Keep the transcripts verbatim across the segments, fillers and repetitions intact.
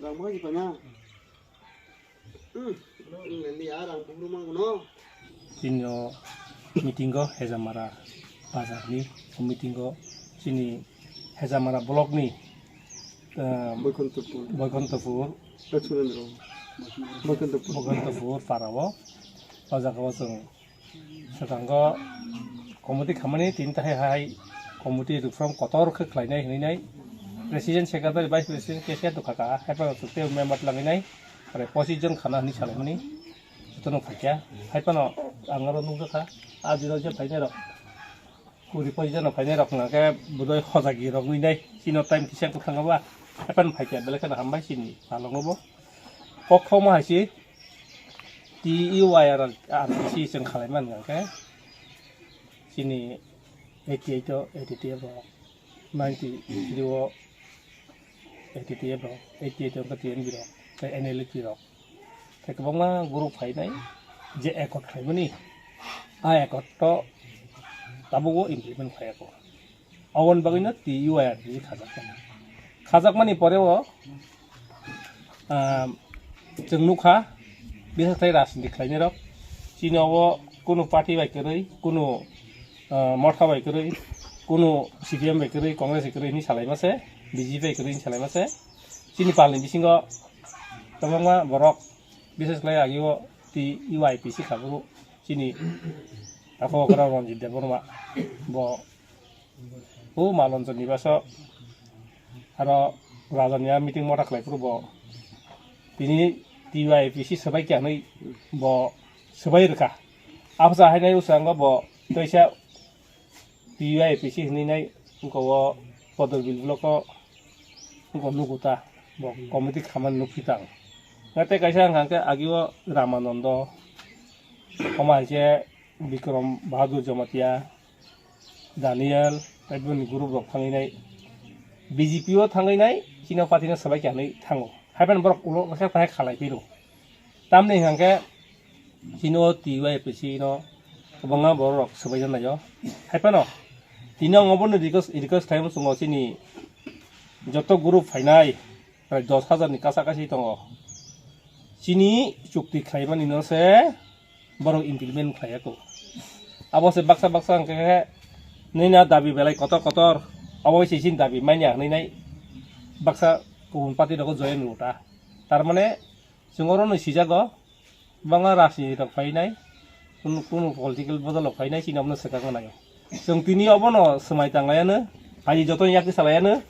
Rang bwkha ni paina. Hmm. Nini ya rang bufru mango no. Chini o meeting o Hejamara bazar ni o meeting o chini Hejamara block ni, ah, Boikontopur. Boikontopur. Lachurendra. Boikontopur. Boikontopur para o. O jaga o chwng Swkango committee khamani tini tahai hai committee reform kotor khe khlainai hinwi nai. President, secretary, vice president, cashier to khaka, hai phano chwktwi member twlangwi nai. Pore pochis jon khana hinwi salaimani. Jotono phaikha. Hai phano ang oro nukjakha. A dino je phainai rok. Kuri pochis jon phainai rok hwnkhe budoi hojagi rok nwi nai. Chino time kisa kwthang ba. Hai phano phaikha. Belai kheno hambai chini. Palongo bo. Kok thoma hai se. T U I R R T C chwng khalai man hwnkhe chini eighty eight o A T T F rok, ninety three o A T T F rok, eighty eight o T N B rok, tei N L F T rok. Tei kwbangma group phainai je accord khlaimani, a accord to tabuk o implement khlaiya kho. Aboni bagwino T U I R T C khajakmani. Khajakmani pore o, ah, chwng nukha, bwswk thai rajniti khlainai rok. Chini obo kunu party bai kwrwi, kunu, ah, motha bai kwrwi, kunu C P M bai kwrwi, Congress bai kwrwi hinwi salaima se, B J P bai kwrwi hinwi salaima se. Chini palni bisingo kwbangma borok, bises khlai agi o T U I P C kha boro chini takhuk okra Ranjit Debbarma bo O Malonjor nibaso aro Rajani a meeting motha khlai phuru bo tini T Y P C swbai kha hinwi bo swbai rwkha. Absa hainai ushango bo teisa T Y P C hinwi nai wngkha o Podorbil block o wngkha nugo ta bo committee khamani nukphi tang. Tei kaisa wngkha khe agio Ramanando, omo hai khe Bikram Bahadur Jamatia, Daniel, tei bini group rok thangwi nai, B J P o thangwi nai, chini o party no swbai kha hinwi thango. Haiphano borok ulo khe khalai phiro. Tamni hwnkhe chini o T Y P C no kwbangma borok rok swbai janaio. Haiphano tini ang obono request, request khlai muchungo chini joto group phainai prai dos hajar ni kasa kasi tongo. Chini chukti khlaimani no se borok implement khlaiya kho. Abo se baksa baksa hwnkhe nini a dabi belai kotor kotor, abo se chini dabi manya hinwi nai baksa kubun party rogo join rwta. Tar mane chwng oro no sijago, bangla rajniti rok phainai, kunu, kunu political bodol rok phainai, chini obono swkang nai. Chwng tini obono swmai tanglaiyano, phaidi joto yakti salaiano.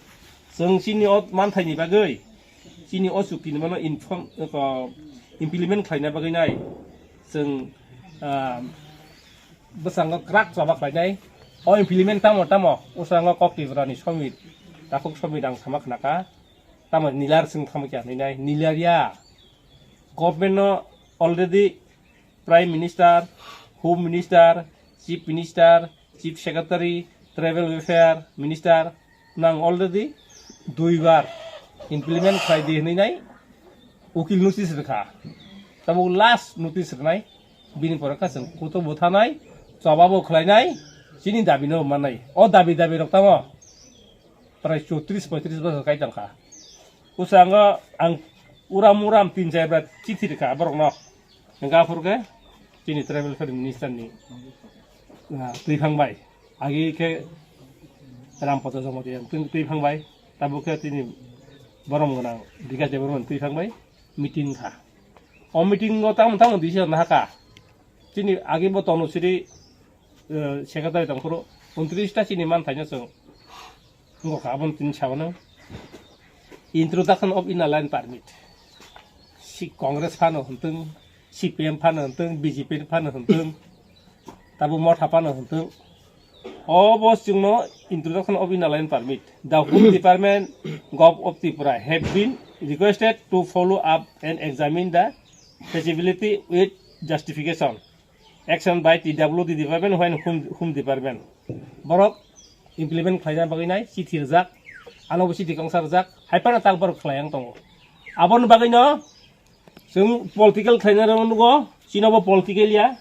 Chwng chini o manthaini bagwi, chini o chukti ni mano inform, ko, implement khlaina bagwi nai. Chwng, ah, bwskango kwrak choba khlainai. O implement tamo tamo, bwskango Kok Tripura ni somit, takhuk somit ang sama khnakha. Tamo nilar chwng tamo kya hinwi nai, nilar ya. Government no already Prime Minister, Home Minister, Chief Minister, Chief Secretary, Tribal Welfare Minister, nang already duibar implement khlai di hinwi nai ukil notice rwkha. Tabuk last notice rwnai, bini pore kha chwng kuto bwthanai, choba bo khlainai, chini dabi no mannai. O dabi dabi rok tamo prai chotris poitris bosor kai tongkha. Bwskango ang uram uram tin char bar chithi rwkha borokno. Hwnkhe aphuru khe chini Tribal Affairs Minister ni, ah, twiphang bai. Agi khe Rampada Jamatia twi-, twiphang bai. Tabuk khe chini borom gwnang Bikash Debbarma twiphang bai meeting kha. O meeting o tamo tamo decision nahakha. Chini agi bo Tanusri, eh, secretary tongphuru untris ta chini manthaino chwng wngkha, aboni tini sabono introduction of inner line permit. Si Congress phano hwntwng, C P M phano hwntwng, B J P phano hwntwng, tabo motha phano hwntwng. Obo chwngno introduction of inner line permit. The Home Department, Gov of Tripura have been requested to follow up and examine the feasibility with justification. Action by T W D department when Home, Home Department. Borok implement khlaina bagwi nai chithi rijak, ano bo chithi kongsa rijak, hai phano tak borok khlai ang tongo. Aboni bagwino chwng political khlaina rok nugo, chini bo political ya,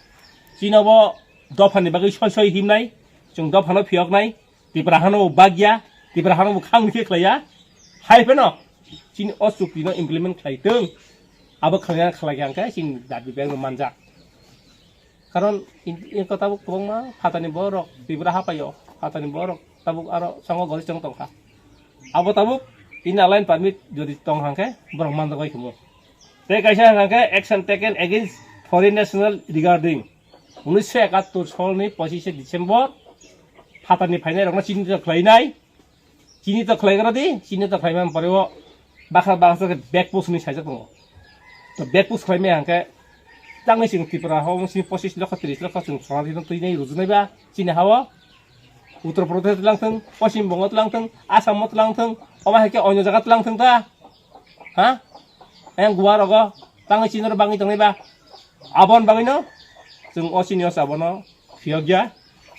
chini bo dophani bagwi soi soi himnai, chwng dophano phiyoknai, Tipra hano bo bagya, Tipra hano bo khang khe khlaiya. Hai pheno chini o chukti no implement khlai tong. Abo khlai khlai khe chini dabi bag no manjak. Karon in, in kota bo kwbangma phatani borok Tripura hapaio, phatani borok tabuk aro sango gori chong tongkha. Abo tabuk in line permit jodi tong hangkhe borok manjak bai khemo. Tei kaisa hangkhe action taken against foreign national regarding unisho ekattor solni pochishe December phatani phainai rokno chini khlainai. Chini to khlai goro di, chini to khlai man pore o bakha bakha khe bag post ni saijak tongo. To bag post khlai me hangkhe tangwi chwng Tripura ho sini pochis lokho tris lokho chwng sonati no twi nai rujunai ba chini ha o. Uttar Pradesh tlang thung, Poschim Bongo tlang thung, Assam o tlang thung, oba hai khe onyo jaga tlang thung ta. Ha? Ayang Goa rogo tangwi chini ro bangwi tongnai ba. Abon bagwi no chwng o chini o abono phiyok ya,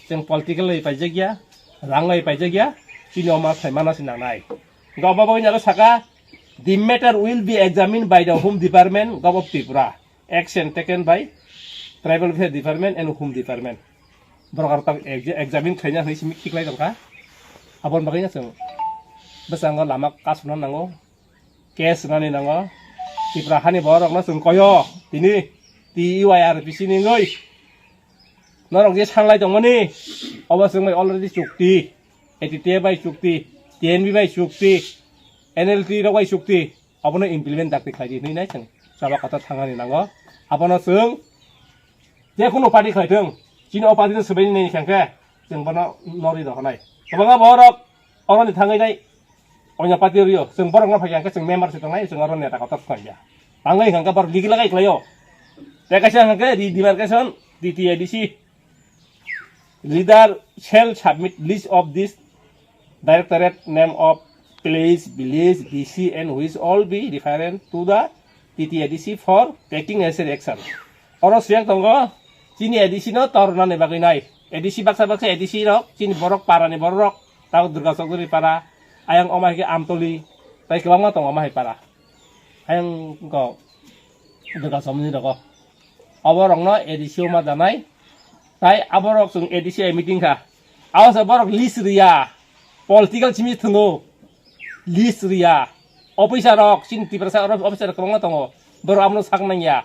chwng political bai paijak ya, rang bai paijak ya, chini oma phaimano se nangnai. Gobaboi nalo saka, "The matter will be examined by the Home Department, Gov of Tripura. Action taken by Tribal Welfare Department and Home Department." Borok aro tak ex-, examine khlaina hinwi simi khiklai tongkha. Aboni bagwi no chwng bwskango lama kasuna nango. Case rwnani nango. Tripura hani borokno chwng koyo tini T U I R P C ni wngwi. Norok je sanglai tongmani, obo chwng bai already chukti, A T T A bai chukti, T N B bai chukti, N L T rok bai chukti, obono implement dakti khlai di hinwi nai chwng chaba kotor thangani nango. Abono chwng je kunu party khlai thung, chini o party no swbaini nai hwnkhe chwng bono norwi rohornai. Kwbangma borok oroni thangwi nai onya party rwio, chwng borokno phai hwnkhe chwng member se tongnai, chwng oro neta kotor khlai ya. Tangwi hwnkhe borok ligi lagai khlaio. Tei kaisa hwnkhe redemarcation, T T A D C. Leader shall submit list of this directorate name of place, village, D C and which all be referred to the T T A D C for taking necessary action. Oro siyang tongo chini A D C no tornani bagwi nai. A D C baksa baksa A D C rok chini borok parani borok rok tabo Durga Chokdori para, ayang omai khe Amtoli, tai kwbangma tongo omai para. Ayang ko Durga Chokdori rogo. Obo rokno A D C o ma danai. Tai aborok chwng A D C meeting kha. Abo se borok list riya. Political simi thwngo. List riya. Officer rok, chini Tiprasa oro officer rok kwbangma tongo. Borok abono sak nangya.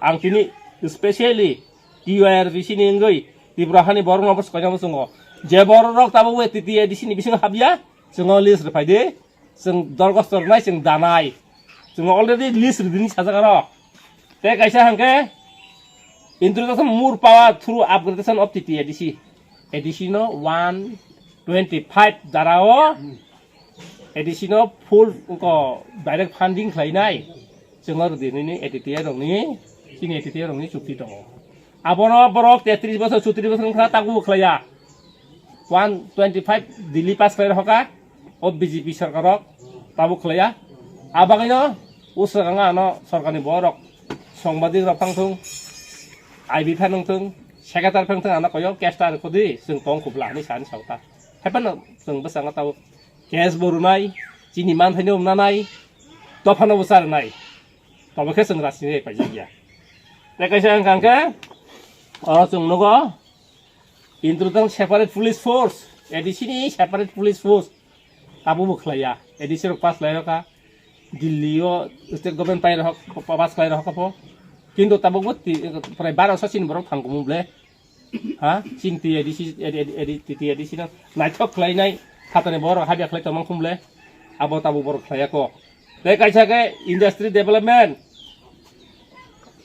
Ang tini specially T U I R P C ni wngwi Tripura hani borok no bwswk kaisa bwswngo. Je borok rok tabuk we T T A D C ni bisingo habya, chwngo list rwphai di. Chwng dorgos tornai, chwng danai. Chwng already list ridini sajak aro. Tei kaisa hwnkhe introduction more power through upgradation of T T A D C. A D C no one twenty five dara o A D C no full ko direct funding khlainai. Chwng aro dinini A T T A rokni, chini A T T A rokni chukti tongo. Abono borok tetris bosor, chutris bosor wngkha, tabu khlaiya. One twenty five Delhi pass khlai rokha, o B J P sarkar rok tabu khlaiya. Abagino usraganga ano sarkarni borok, songbadik rok phangthung, I B phan wngthung, secretary phangthung ano koyo case ta rwkhodi, chwng tong khubla hinwi sani sauta. Haphano chwng bwskango tabu case bo rwnai, chini manthaino umnanai, dophano bo charwnai. Tobo khe chwng rajniti paijak ya. Tei kaisa wngkha hwnkhe, oro chwng nugo, introduction separate police force, A D C ni separate police force, abo bo khlaiya, A D C rok pass lai rokha, Delhi o state government pai rok, pass khlai rokha pho, kintu tabuk bo ti-, prai baro sasini borok thang kumu ble. Ha, chini T A D C, A D, A D, A D, T A D C no naithok khlainai, phatani borok habya khlai tongmang khumle, abo tabuk borok khlaiya kok. Tei kaisa khe industry development,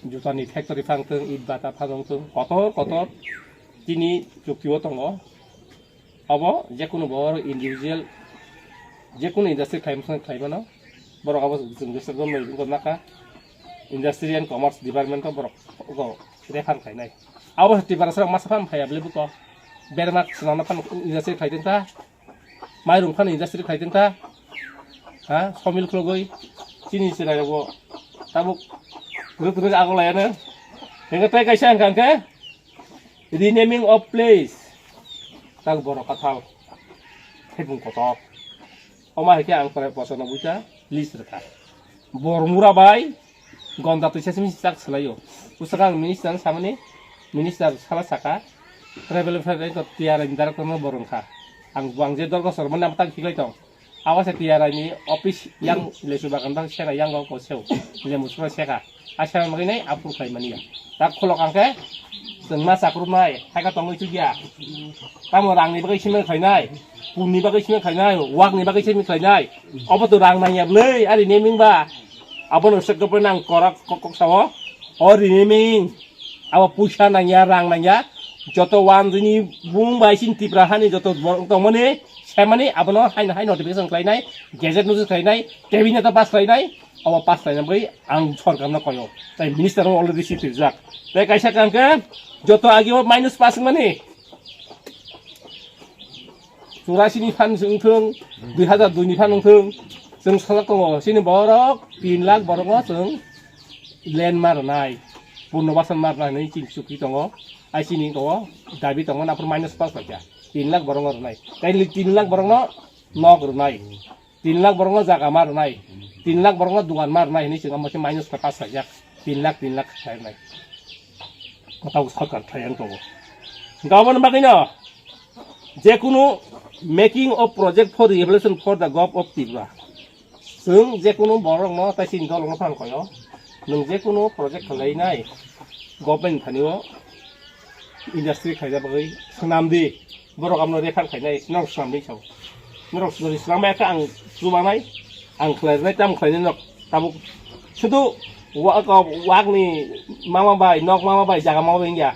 jutani factory phang thung, it bata phang thung, kotor kotor chini chukti o tongo. Abo jekunu borok individual, jekunu industry khlai mano, khlai mano. Borok abo chwng jesa gom nai wngkha, Industry and Commerce Department o borok go refer khlainai. Abo Tiprasa rok masa phan phaiya bele buko. Berma swnamna phan industry khlai tongkha. Mairung phan industry khlai tongkha. Ha, somil khulugwi chini chwrai rokbo tabuk rwk rwk ago laiano. Hingke tei kaisa hwnkha hwnkhe renaming of place. Tak borok kathal. Thebung kotor. Oma hai khe ang pore posono buita list rwkha. Bormura bai gonda twisa simi sak swlaio. Usaka ang minister samani, minister sala saka. Travel fair ko tiar ang director no borong kha. Ang buang je dorgo sormani amtang khiklai tong. Abo se T R I ni office yang lesu bagan bang seka yang go ko seu. Lemus pro seka. Asa maginai approve khlai mania. Tak khulok ang khe chwng ma chakrumnai, hai ka tongwi chukya. Tamo rangni bagwi simi khlainai, punni bagwi simi khlainai, wakni bagwi simi khlainai. Obo to rang nangya bwlwi, ari neming ba. Abono se gopo nang korak kok kok sao. O rini ming. Abo puisa nangya, rang nangya. Joto wan jini bung bai sin Tipra hani joto borok tongmani, semani abono haino hai notification khlainai, gazette notice khlainai, cabinet pass khlainai, abo pass khlainai bai ang sorkarno koyo. Tai minister o already si twijak. Tai kaisa kangke joto agi o minus pass mani. Churasi ni phan wngthung, dui hazar dui ni phan wngthung, chwng sajak tongo. Chini borok tin lakh borokno chwng land ma rwnai, purno basan ma rwnai hinwi chini chukri tongo. Ai chini tongo, dabi tongo, naphuru minus pass paikha. Tin lakh borokno rwnai. Kaili tin lakh borokno nok rwnai. Tin lakh borokno jaga ma rwnai, tin lakh borokno dugan ma rwnai hinwi chwng omo khe minus khe pass khaijak, tin lakh, tin lakh khlai rwnai. Kotao sorkar khlai ang tongo. Hwnkhe aboni bagwino jekunu making of project for rehabilitation for the Govt of Tripura. Chwng jekunu borokno tai chini dolokno phang koyo. Nwng jekunu project khlainai government thani o industry khaina bagwi swnam di. Borok amno refer khainai, norok swnam di sao. Norok jodi swnam ya kha ang chubanai, ang khlai rwnai, tam khlainai norok tabuk. Sudu wa-, ka-, wakni mama bai, nok mama bai, jaga mama bai wngya.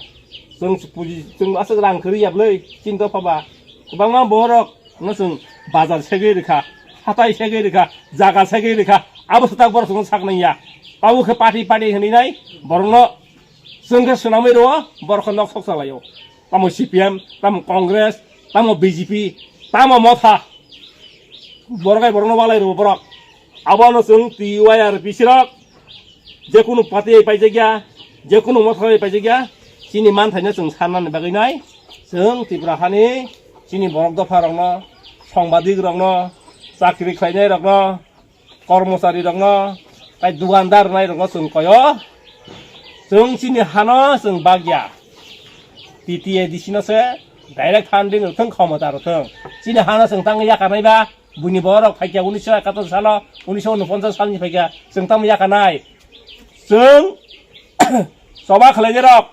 Chwng puji, chwng aswk rang kwrwi ya bwlwi, chini dopha ba. Kwbangma borok no chwng bazar segwi rwkha, hatai segwi rwkha, jaga segwi rwkha, abo swtak borok chwngno sak nangya. Tabuk khe party party hwnwi nai borokno chwng khe swnamwi rwo, borok khe nok sok salaio. Tamo C P M, tamo Congress, tamo B J P, tamo Motha. Borok hai borokno walai rwo borok. Abono chwng T Y R P C rok, jekunu party hai paijak ya, jekunu Motha hai paijak ya, chini manthaino chwng sannani bagwi nai. Chwng Tripura hani chini borok dopha rokno, songbadik rokno, chakri khlainai rokno, kormochari rokno, tai dugandar rwnai rokno chwng koyo. Chwng chini hano chwng bagya. T T A D C no se direct funding rwthwng, khomota rwthwng. Chini hano chwng tang yakarnai ba, buini borok phaikya unisho ekator salo, unisho unoponchas salni phaikya, chwng tamo yakarnai. Chwng choba khlaijairok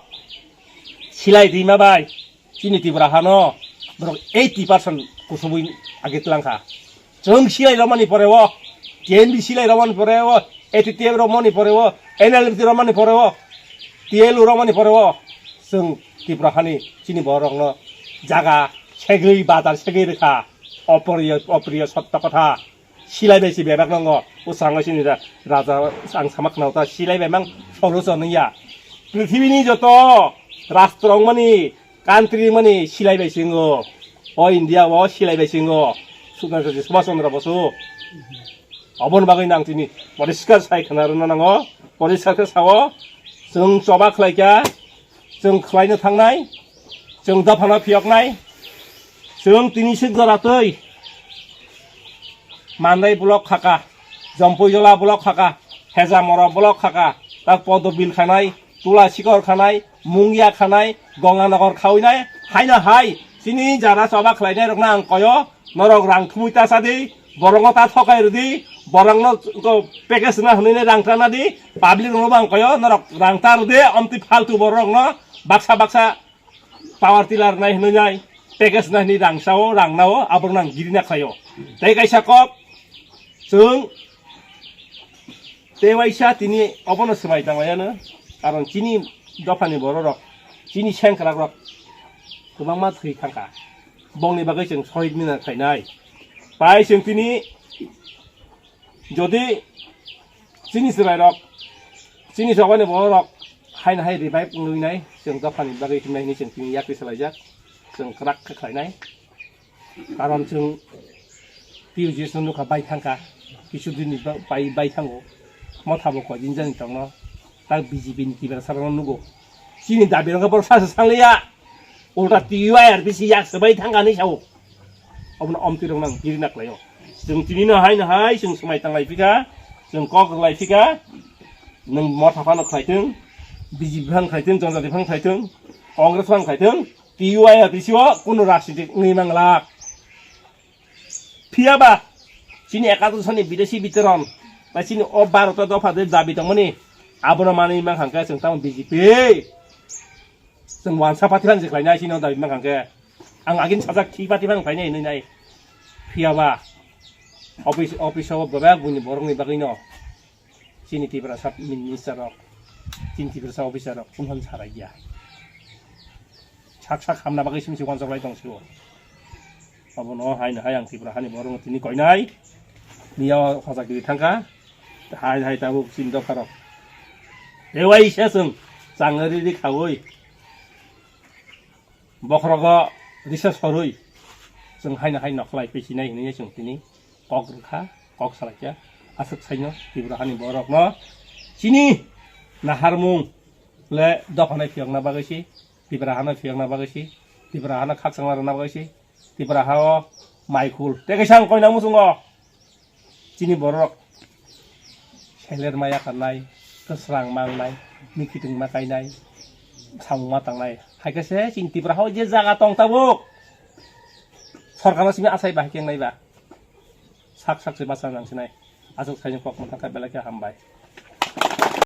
silai twima bai. Chini Tripura hano borok eighty percent kusubui age twlang kha. Chwng silai romani pore o, T N V silai romani pore o, A T T F romani pore o, N L F T romani pore o, T L U romani pore o, chwng Tripura hani chini borokno jaga segwi, bazar segwi rwkha. Opriyo, opriyo sotto kotha. Silai bai si bebak nango. O sango sini ra-, raja ang samak nao ta silai bai mang solution ya. Prithibini joto rastro wngmani, country mani silai bai singo. O India o silai bai singo. Sudna Subhash Chandra Bosu. Obon bagwi nang tini poriskar sai khna rwna nango. Poriskar khe sao. Chwng choba khlai kha. Chwng khlaino thangnai, chwng dophano phiyoknai, chwng tini sik jora twi Mandai block khaka, Jompuijola block khaka, Hejamora block khaka, tak Podobil khanai, Tula Sikor khanai, Mungya khanai, Gonganagar khawinai, haino hai chini jara choba khlainai rokno ang koyo, norok rang thumui ta sa di, borokno ta thokai rw di, borokno ko package na hwnwi rang ta na di, public rokno bang koyo, norok rang ta rw di, omtwi faltu borokno baksa baksa power tiller nai hwnwi nai, package na hwnwi rang sao, rang nao, aborok nang giri na khlaio. Tei kaisa kok, chwng tei waisa tini obono swmai tanglaiyano, karon chini dophani bororok, chini sengkrakrok kwbangma thwi thangkha. Bongni bagwi chwng sohid mina khlainai. Pai chwng tini jodi chini chwrairok, chini chobani bororok haino hai revive wngwi nai, chwng dophani bagwi himnai hinwi chwng tini yakri salaijak, chwng kwrak khe khlainai. Karon chwng P U G S no nukha bai thangkha, kisu din ni ba-, bai, bai thango, motha bo koi din jani tongno, tak B J P ni tibera sarokno nugo. Chini dabi rokno borok sa se sangliya. Ulta T Y R P C yak swbai thangkha hinwi sao. Obono omtwi rok nang giri na khlaio. Chwng tini no hai no hai chwng swmai tanglai phika, chwng kok rwlai phika, nwng motha phano khlaithwng, B J P phano khlaithwng, Janjati phano khlaithwng, Congress phano khlaithwng, T Y R P C o kunu rajnitik wngwi manglak. Phiya ba Chini ekadosh ni bidesi bitoron, bai chini o Bharat dopha de dabi tongmani, abono manwi mankha hwnkhe chwng tamo B J P. Chwng wansa party phan je khlainai chini o dabi mankha hwnkhe. Ang agin sajak thi party phan khlainai hinwi nai. Phiyaba office, office o bebak buini borokni bagwino. Chini Tiprasa minister rok, chini Tiprasa officer rok, phone phone sarai ya. Sak sak hamna bagwi simi se wansok lai tong sio. Abono haino hai ang Tipra hani borok tini koinai. Niya o sajak giri thangka. Hai hai tabuk chini dopha rok. Rewai se chwng chang ri ri khawi. Bokhorogo risa sorwi chwng haino hai nokhlai pechinai hinwi chwng tini kok rwkha, kok salaikha. Aswk saino Tipra hani borokno chini naharmung le dophanai phiyokna bagwi si, Tipra hano phiyokna bagwi si, Tipra hano khakchangna rwna bagwi si, Tipra hao maikhul tei kaisa ang koina muchungo. Chini borok seler maya kanai, kwsrang mangnai, mikiting ma kainai, samung ma tangnai. Hai khe se chini Tipra hao je jaga tong tabuk. Sorkarno simi asai ba hai khe wngnai ba. Sak sak se bacha nang sinai. Aswk saini kok mantha kha belai khe hambai.